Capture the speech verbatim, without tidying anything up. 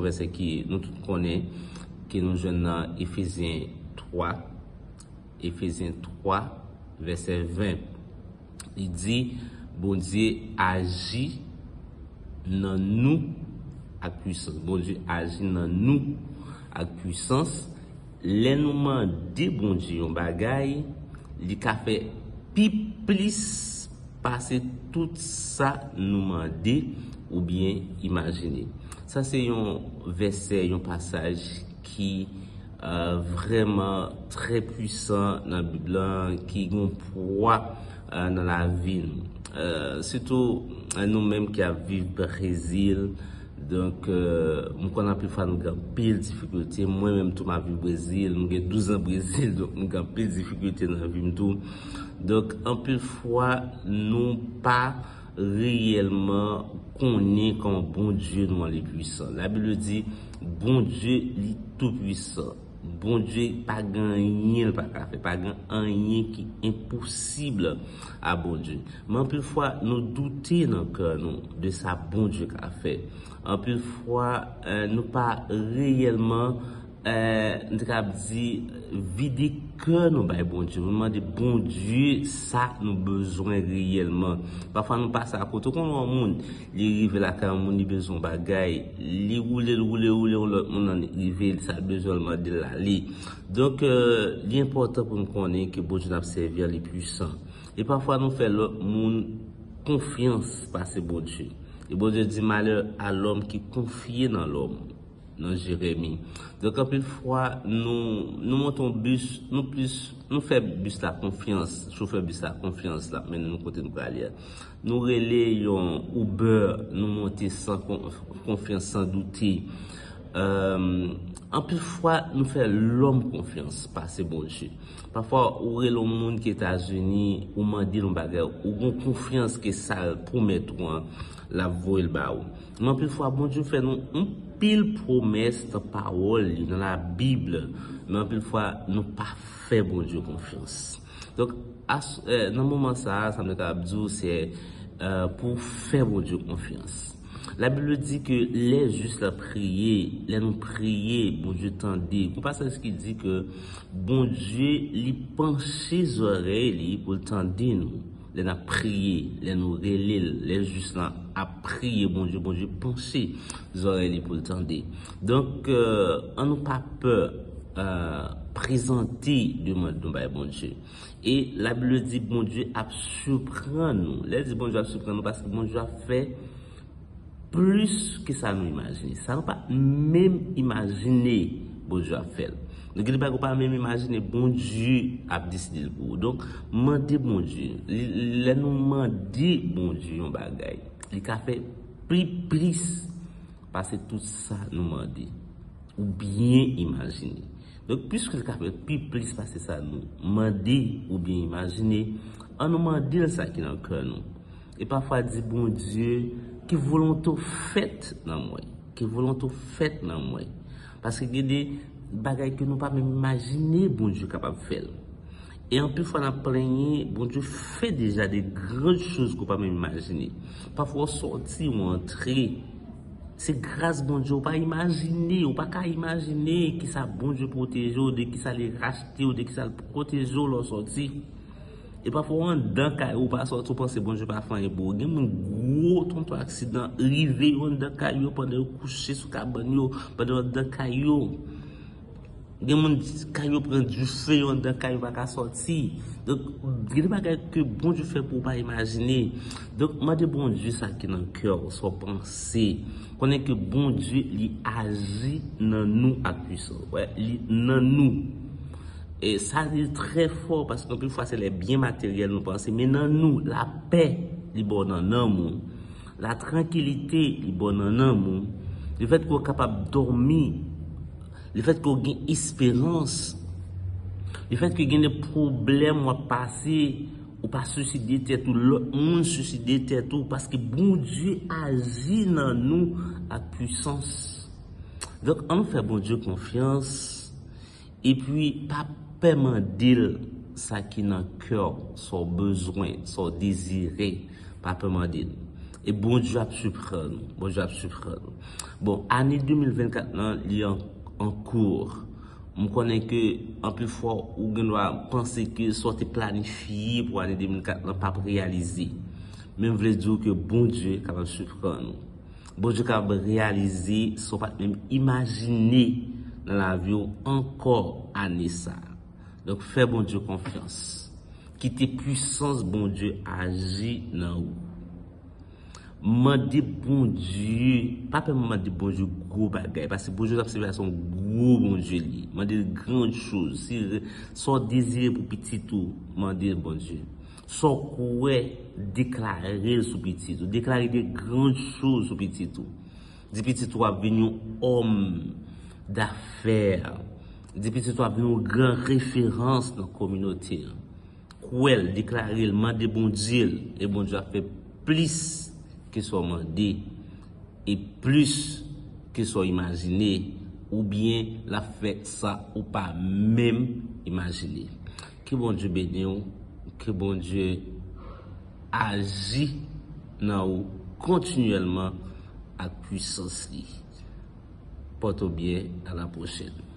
Vèsè ki nou tout konnen, ke nou jwenn nan Efezyen twa, Efezyen twa, vèsè ven. Li di, Bondye aji nan nou ak pwisans. Bondye aji nan nou ak pwisans. Lè nou mande Bondye yon bagay, li ka fè pi plis pase tout sa nou mande oubyen imajine. Sa se yon vèsè, yon pasaj ki uh, vrèman trè pwisan nan Bib la, ki gen pwa uh, nan lavi nou. Uh, sitou uh, nou menm ki ap viv Brezil, donk uh, m konn anpil fwa nou gen anpil difikilte. Mwen menm tou m ap viv Brezil, m gen douz an Brezil, donk m gen anpil difikilte nan vi m tou. Donk anpil fwa nou pa reyèlman konnen kòman Bondye nou an li pwisan. Labib di Bondye li tou pwisan. Bondye pa gen anyen l pa ka fè, pa gen anyen ki enposib a Bondye. Men anpil fwa nou doute nan kè nou de sa Bondye ka fè. Anpil fwa eh, nou pa reyèlman eh, nou te kab di vide kè nou bay Bondye. Nou mande Bondye sa nou bezwen reyèlman. Pafwa nou pase akote. Ou konn yon moun, li rive lakay yon moun, li bezwen yon bagay, li woule, l woule, woule, yon lòt moun nan rive, sa l bezwen l mande l ale. Donk, eh, li enpòtan pou nou konnen ke Bondye n ap sèvi a li pwisan. E pafwa nou fè lòt moun konfyans pase Bondye. E Bondye di malè a lòm ki konfye nan lòm, nan Jeremi. Donk anpil fwa nou nou monte yon bis, nou plis nou fè bis la konfyans, chofè bis la konfyans l ap mennen nou kote nou prale a. Nou rele yon Uber, nou monte san konfyans, san doute. Anpil fwa nou fè lòm konfyans pase Bondye. Pafwa ou rele yon moun ki Etazini, ou mande l yon bagay, ou gen konfyans ke sa l pwomèt ou an, l ap voye l ba ou. Men anpil fwa Bondye fè nou anpil pwomès nan pawòl li, nan Labib, men anpil fwa nou pa fè Bondye konfyans. Donk, nan moman sa a, sa mwen kapab di w, se pou w fè Bondye konfyans. Labib di ke lè jis la priye, lè nou priye, Bondye tande. Gon pasaj ki di ke Bondye li panche zòrèy li pou l tande nou. Lè n ap priye, lè nou rele l, lè jis la ap priye Bondye, Bondye panche zòrèy li pou l tande. Donk, ann nou pa pè prezante demann nou bay Bondye. E Labib di Bondye ap siprann nou. Lè l di Bondye ap siprann nou, paske Bondye ap fè plis ke sa nou imajine. Sa nou pa menm imajine, Bondye ap fè l. Nou gen de bagay ou pa menm imajine, Bondye ap deside l pou ou. Donk, mande Bondye. Lè nou mande Bondye yon bagay, li ka fè pi plis pase tout sa nou mande ou byen imajine. Donk, piske l ka fè pi plis pase sa nou mande ou byen imajine, ann nou mande l sa ki nan kè nou. E pafwa di Bondye, ke volonte w fèt nan mwen. Ke volonte w fèt nan mwen. Paske gen de bagay ke nou pa menm imajine Bondye kapab fè l. E anpil fwa n ap plenyen, Bondye fè deja de gran choz ke w pa menm imajine. Pafwa w sòti, w antre. Se gras Bondye, w pa imajine, w pa ka imajine kisa Bondye pwoteje w, de kisa li rachte w, de kisa l pwoteje w lè w sòti. E pafwa w anndan kay ou, w pa sòti, w panse Bondye pa fè anyen pou ou. Gen moun gwo tonton aksidan rive yo anndan kay yo pandan yo kouche sou kabann yo, pandan yo anndan kay yo. Gen moun kay yo pran dife, yo anndan kay yo pa ka sòti. Donk, gen de bagay ke Bondye fè pou ou pa imajine. Donk, mande Bondye sa ki nan kè w, sa w panse. Konnen ke Bondye li aji nan nou ak pwisans. Wè, li nan nou. E sa li trè fò, paske anpil fwa se lè byen materyèl nou panse, men nan nou, lapè li ba w nan nanm ou, latrankilite li ba w nan nanm ou, lefèt ke w kapab dòmi, lefèt ke w gen esperans, lefèt ke gen de pwoblèm w ap pase, ou pa siside tèt ou, lòt moun siside tèt ou, paske Bondye aji nan nou ak pwisans. Donk, ann nou fè Bondye konfyans. Epi, pa pè mande l sa ki nan kè w, sa w bezwen, sa w dezire. Pa pè mande l. E Bondye ap siprann ou. Bondye ap siprann ou. Bon, ane de mil vennkat lan, li an, an kou. M konnen ke anpil fwa ou gen dwa panse ke sa w te planifye pou ane de mil kat lan p ap reyalize. Men m vle di w ke Bondye kapab siprann ou. Bondye kapab reyalize sa w pa t menm imajine nan lavi w ankò ane sa a. Donk, fè Bondye konfyans. Kite pwisans Bondye aji nan ou. Mande Bondye, pa pè mande Bondye gwo bagay, paske Bondye w ap sèvi a se yon gwo Bondye li ye. Mande l gran choz. Si sa w dezire pou pitit ou, mande l Bondye. Sa w kwè, deklare l sou pitit ou. Deklare de gran choz sou pitit ou. Di pitit ou ap vin yon òm dafè. Di pitit ou ap vin yon gran referans nan kominote an. Kwè l, deklare l, mande Bondye l, e Bondye ap fè plis ke sa w mande, e plis ke sa w imajine, oubyen l ap fè sa ou pa menm imajine. Ke Bondye beni w, ke Bondye aji nan ou kontinyèlman ak pwisans li. Pòte w byen, a la pwochèn.